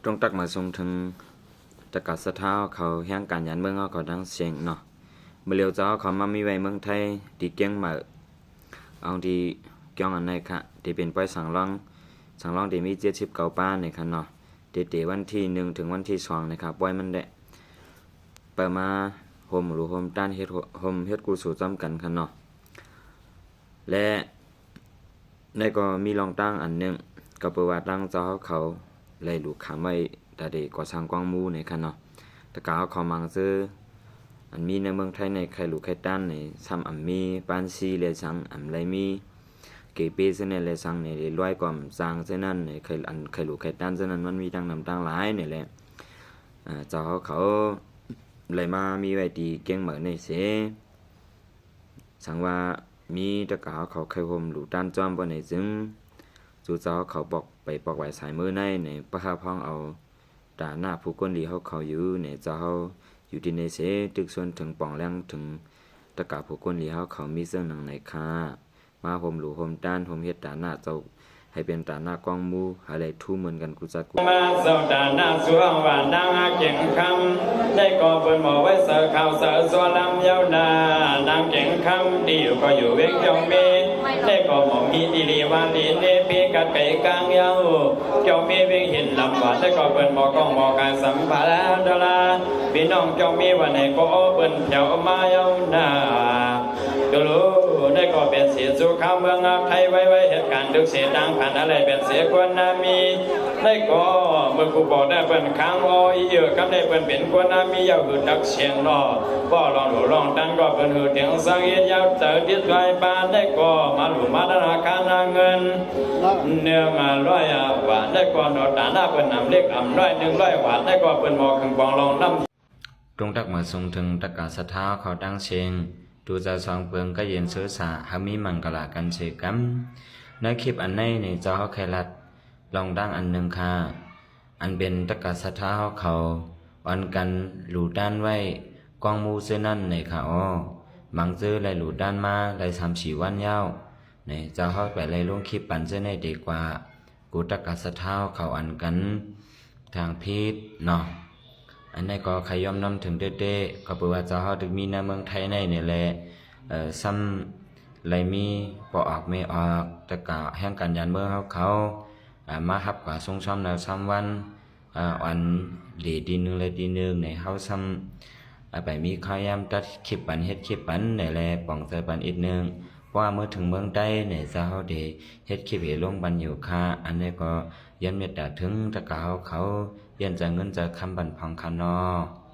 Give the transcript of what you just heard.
ຈົງຕັກມາສົ່ງເຖິງຕະກາສັດທາເຮົາເຂົາ ແຮງການຍານເມືອງເຮົາເຂົາທັງເສັງເນາະ. ມື້ລຽວເຈົ້າເຮົາເຂົາມາມີໄວ້ເມືອງໄທ ທີ່ກຽງໃໝ່ ເອົາທີ່ກຽງອັນໃດຄະ ທີ່ເປັນປ່ອຍສັງລອງ ສັງລອງທີ່ມີເຈັດສິບເກົ້າປ່ານີ້ຄະເນາະ. ແຕ່ແຕ່ວັນທີໜຶ່ງເຖິງວັນທີສອງນີ້ຄະ ປ່ອຍມັນແຫຼະ ໄປມາໂຮມຫຼູໂຮມຕານ ເຮັດໂຮມເຮັດກຸສົນຈຳກັນຄະເນາະ. ແລະ ໃນກໍມີລອງຕາງອັນໜຶ່ງ ກໍເປີວ່າຕາງເຈົ້າເຮົາເຂົາໄລ່ລູກຄ້າມໄວ້ ຕາເດກໍ່ສ້າງກອງໝູ່ນີ້ຄະເນາະ. ຕະກາເຮົາເຂົາມັງເຈີ ອັນມີໃນເມືອງໄທໃນໄຂ່ລູກໄຂ່ຕານນີ້ ຊ້ຳອຳມີປານຊີແລະສັງ ອຳໄລມີເກເປເສນແລະສັງນີ້ ລອຍກອມສ້າງເສນັ້ນນີ້ ໄຂ່ ອັນໄຂ່ລູກໄຂ່ຕານເສນັ້ນ ມັນມີຕັ້ງນຳຕັ້ງຫຼາຍນີ້ແຫຼະ. ອາ ເຈົ້າເຮົາເຂົາໄລ່ມາມີໄວ້ທີ່ກຽງໃໝ່ນີ້ເສ ສັງວ່າມີຕະກາເຮົາເຂົາໄຂ່ໂຮມຫຼູຕານຈອມບໍ່ໃນຈຶ່ງ ສູ່ເຈົ້າເຮົາເຂົາປອກ ໄປປອກໄວ້ສາຍມືໃນ ໃນປະຫາພອງເອົາຕາໜ້າຜູ້ກົນລີເຮົາເຂົາຢູ່ໃນ ເຈົ້າເຮົາຢູ່ທີ່ໃນເສ ຕຶກຊວນເຖິງປ່ອງແລງເຖິງຕະກາຜູ້ກົນລີເຮົາເຂົາມີເຊິ່ງໜັງໃນຄາ ມາໂຮມຫຼູໂຮມຕານ ໂຮມເຮັດຕາໜ້າເຈົ້າ ໃຫ້ເປັນຕາໜ້າກອງໝູ່ ໃຫ້ໄດ້ທູໝື່ນກັນກູຈັກກູ. ມາເຈົ້າຕາໜ້າສວງວ່ານາງເກັງຄຳ ໄດ້ກໍເພິ່ນໝໍໄວ້ເສີຂາວເສີຊົ່ວລຳຍາວນາ ນາງເກັງຄຳ ທີ່ຢູ່ກໍຢູ່ວຽງຈອງເມ ໄດ້ກໍໝໍມີດີລີວາລີເນພີກັດໄກກາງຍາວ ຈອງເມວຽງຫີນລຳຫວານ ໄດ້ກໍເພິ່ນໝໍກ້ອງໝໍກາຍສຳພາລາດາລາ ພີ່ນ້ອງຈອງເມວ່າໃນກໍເພິ່ນແຖວມາຍາວນາ. ໂຕໂລ ໃນກໍເປັນເສສຸຂາເມືອງໄທໄວໄວ ເຮັດການຕຶກເສຕ່າງພັນອາໄລເປັນເສຄວນນາມີ ໃນກໍເມື່ອກູບອກໄດ້ເພິ່ນຄ້າງອໍອີເອີກຳໄດ້ເພິ່ນເປັນຄວນນາມີ ຢ່າຫືດຕັກສຽງນໍ ບໍ່ລອງຫຼູລອງຕັນກໍເພິ່ນຫືດຖຽງສັງເຮັດຍາວເຕີຕິດໄວ້ບ້ານ ໃນກໍມາຫຼູມາທະນາຄານາເງິນ ເນື້ອມາລອຍອາວາ ໃນກໍໜໍຕາໜ້າເພິ່ນອຳເລັກອຳນ້ອຍໜຶ່ງຮ້ອຍຫວາດ ໃນກໍເພິ່ນໝໍເຄື່ອງປອງລອງນ້ຳ ຈົ່ງຕັກມາສົ່ງເຖິງຕະກາສັດທາເຮົາເຂົາທັງເສັງ ຕູຈາສອງເປິງກະເຢັນເຊີສາ ໃຫ້ມີມັງກະລາກັນເສກຳ. ໃນຄລິບອັນໃນນີ້ ເຈົ້າເຮົາໄຄລັດລອງດັງອັນໜຶ່ງຄ່າ ອັນເປັນຕະກາສັດທາເຮົາເຂົາອ່ອນກັນຫຼູຕານໄວ້ກອງໝູ່ເຊື່ອນັ້ນໃນຄ່າອໍ ມັງເຈີໄລ່ຫຼູຕານມາໄດ້ສາມສີ່ວັນຍາວ ໃນເຈົ້າເຮົາໄປໄລ່ລົງຄລິບປັນເທື່ອໃນດີກວ່າ ກູຕະກາສັດທາເຮົາເຂົາອັນກັນທາງຜິດເນາະ. ອັນໃດກໍໃຄຍອມນຳເຖິງເຕະໆ ກໍເປີວ່າເຈົ້າເຮົາຖືກມີໃນເມືອງໄທໃນນີ້ແຫຼະ ເອີ ຊ້ຳໄລມີພໍ່ອອກແມ່ອອກ ແຕ່ກະແຮງການຍານເມືອງເຮົາເຂົາ ອາ ມາຮັບກວ່າຊົງຊອມໃນສາມວັນ ອາ ອັນດີຕີໜຶ່ງແລະຕີໜຶ່ງໃນເຮົາຊ້ຳ ອາ ໄປມີຂ່າວຍາມຕັດຄລິບປັນ ເຮັດຄລິບປັນໃນແລະປອງໃຈປັນອີກໜຶ່ງ ເພາະວ່າເມື່ອເຖິງເມືອງໄທໃນເຈົ້າເຮົາໄດ້ເຮັດຄລິບເຮັດລົງປັນຢູ່ຄ່າ. ອັນໃດກໍ ຢ້ານເມດຕາເຖິງຕະກາເຮົາເຂົາ ຢ້ານຈະເງິນຈະຄຳບັນພອງຄະເນາະ.